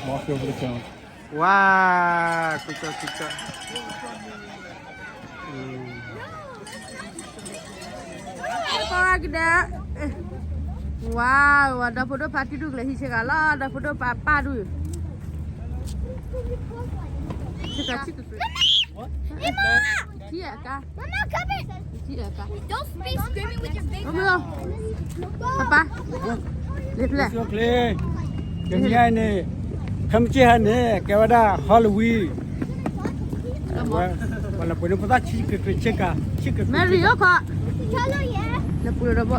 Walk over the cone. ဝါ, ကကီကကီ, ကကီကဒါ, ဝါ, ဝါ ဒီဖိဒိၣ်ဖါတံၢ်ဒုၣ်ကလဲၤဟံးဆ့ကၤလီၤ, ဒီဖိဒိၣ်ဖါပၢ်ဒုၣ်, ဆ့ကၤဆံၣ်ကက့ၤ, ထံၣ်အကါ Don't be screaming with your big ပၢ်ပၢ်, လ့ဖျဲၣ်, ကမံၤန့ၣ်, ခမ့ၢ်ဟါန့ၣ် ကဲဝဲဒၣ် Halloween, ဝဲလၢပှဲၤန့ၣ်ဖိသၣ်ဆံကက့ၤဆ့ကၤ, ဆံကက့ၤ, Mary အိၣ်ခီ, လၢပှဲၤဒီးဘီ,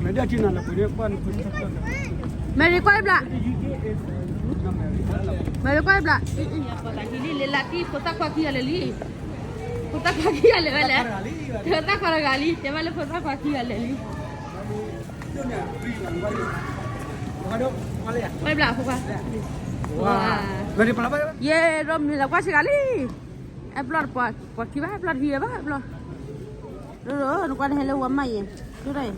မ့ၢ်ဒၣ်ထံနီၤလၢပှဲၤန့ၣ်ကွၢ်န့ၣ်, Mary ကွၢ်ဘျး, Mary ကွၢ်ဘျး, လၢတံၢ် ဖိသၣ်ခွါခံဂၤလဲၤလံ, ဖိသၣ်ခွါခံဂၤလဲၤဝဲလဲၣ်, ဖိသၣ်ခွါတဂၤလံ, တဲဘၣ်လၢဖိသၣ်ခွါခံဂၤလဲၤလံ, ဝဲဘျးဖိခွါ, ယဲၢ်ဒီးမ့ၢ်လၢကွၢ်ဆ့ကၤလံ, အဲဘျီၣ်တပှၤခံဘၣ် အဲဘျီၣ်တဟံးဘၣ် အဲဘျီၣ်, နကွၢ်တဟဲလၢဝါမၢ်ယဲၢ်, ဒဒၣ်,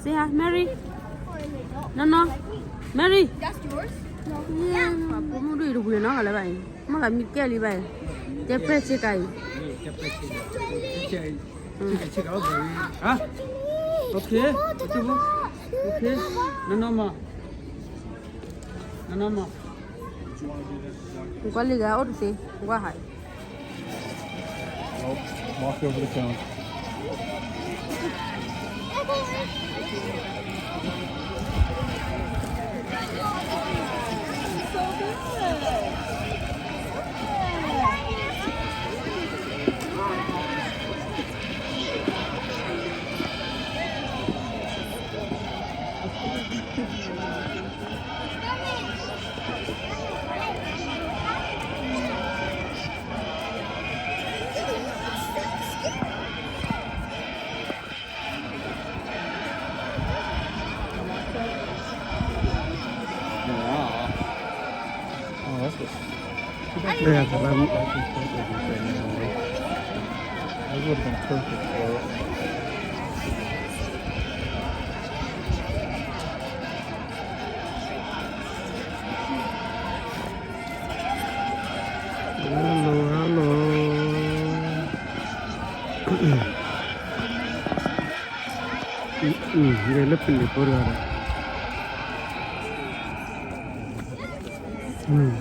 say hi Mary, နီၢ်နီၢ်, Mary, ဖိမုၣ်ဒုၣ်အံၤတဝံၤနီၢ်ဂၤလၢၤဘၣ်အံၤ, မ့ၢ်ဂၤမံကဲလံဘၣ်အံၤ, တဲပဲာ်ဆ့ကၤအံၤ, ဆ့ကၤဆ့ကၤ, နီၢ်နီၢ်မး, နီၢ်နီၢ်မး, နကွၢ်လံဂၤအိၣ်တသ့, နကွၢ်ဟး, Walk over the cone. Oh, that's good. Yeah, but I'm, that would have been perfect for it. Hello, hello. လၢပလံၤဖိတဂၤဒီး,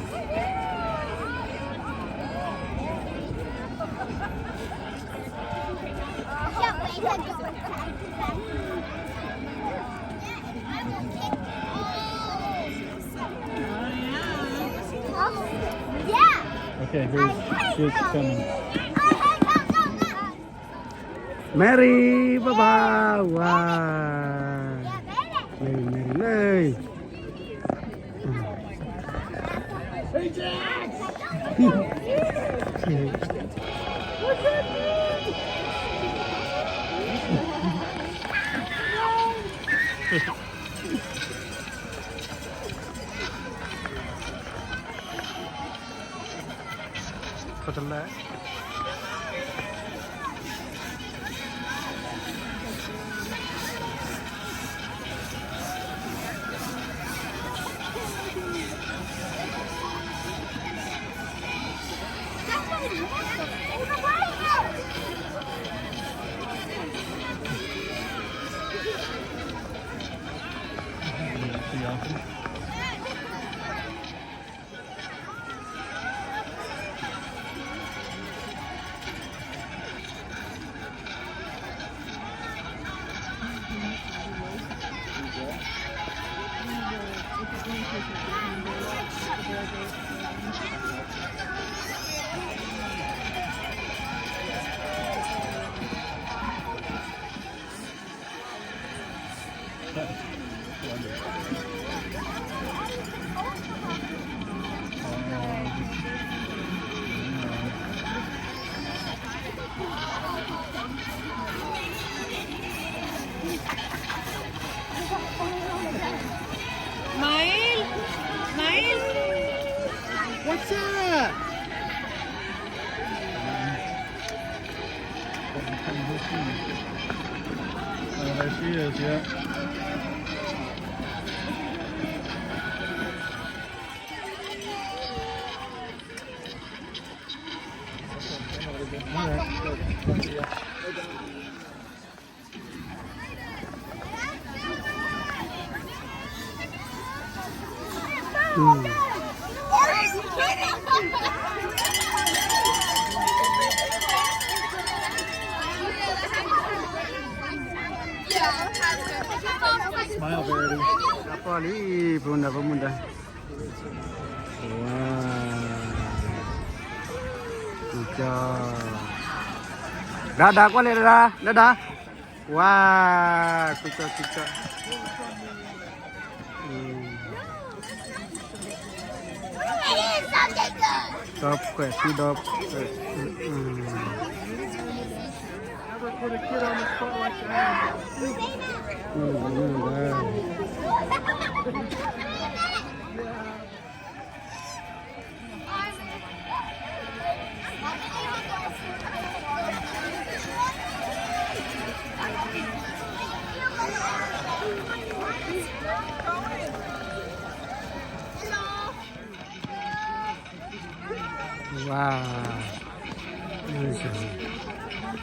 Okay, here's, here's coming. Mary, bye bye. Wow. Mary, Mary, Mary. Mael, Mael, what's up? Oh, there she is, yeah. Mm. Smile, Verity. အပီၢ်လံ, ဖိမုၣ်ဒါ, ဖိမုၣ်ဒါ. Wow. Good job. ဒါ, ဒါ, ကွၢ်လဲၣ်, ဒါ, ဒါ, ဒါ. Wow, good job, good job. Mm. Top question, top. Mm. Never put a kid on the spot like that. Mm, mm, mm. Wow. Nice.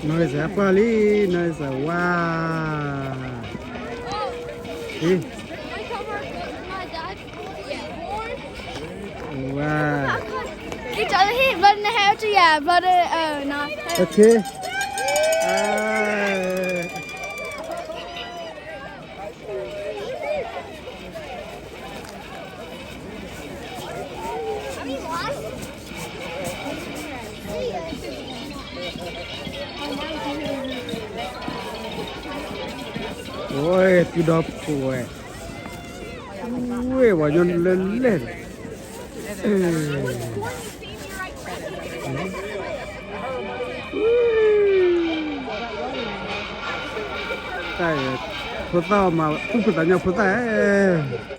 Nice, အပၢ်လံ, nice, wow. Eh. Wow. It's all him, but the hair to, yeah, but, uh, uh, no. Okay. Ah. ဝဲ သူဒီဖိဝဲ, ဝဲ ပှၤညီလဲၤလဲၣ်, တၢ်, ဖိသၣ်အီၤမၤ သူၣ်ဖှံသးညီဖိသၣ်ဧၢ.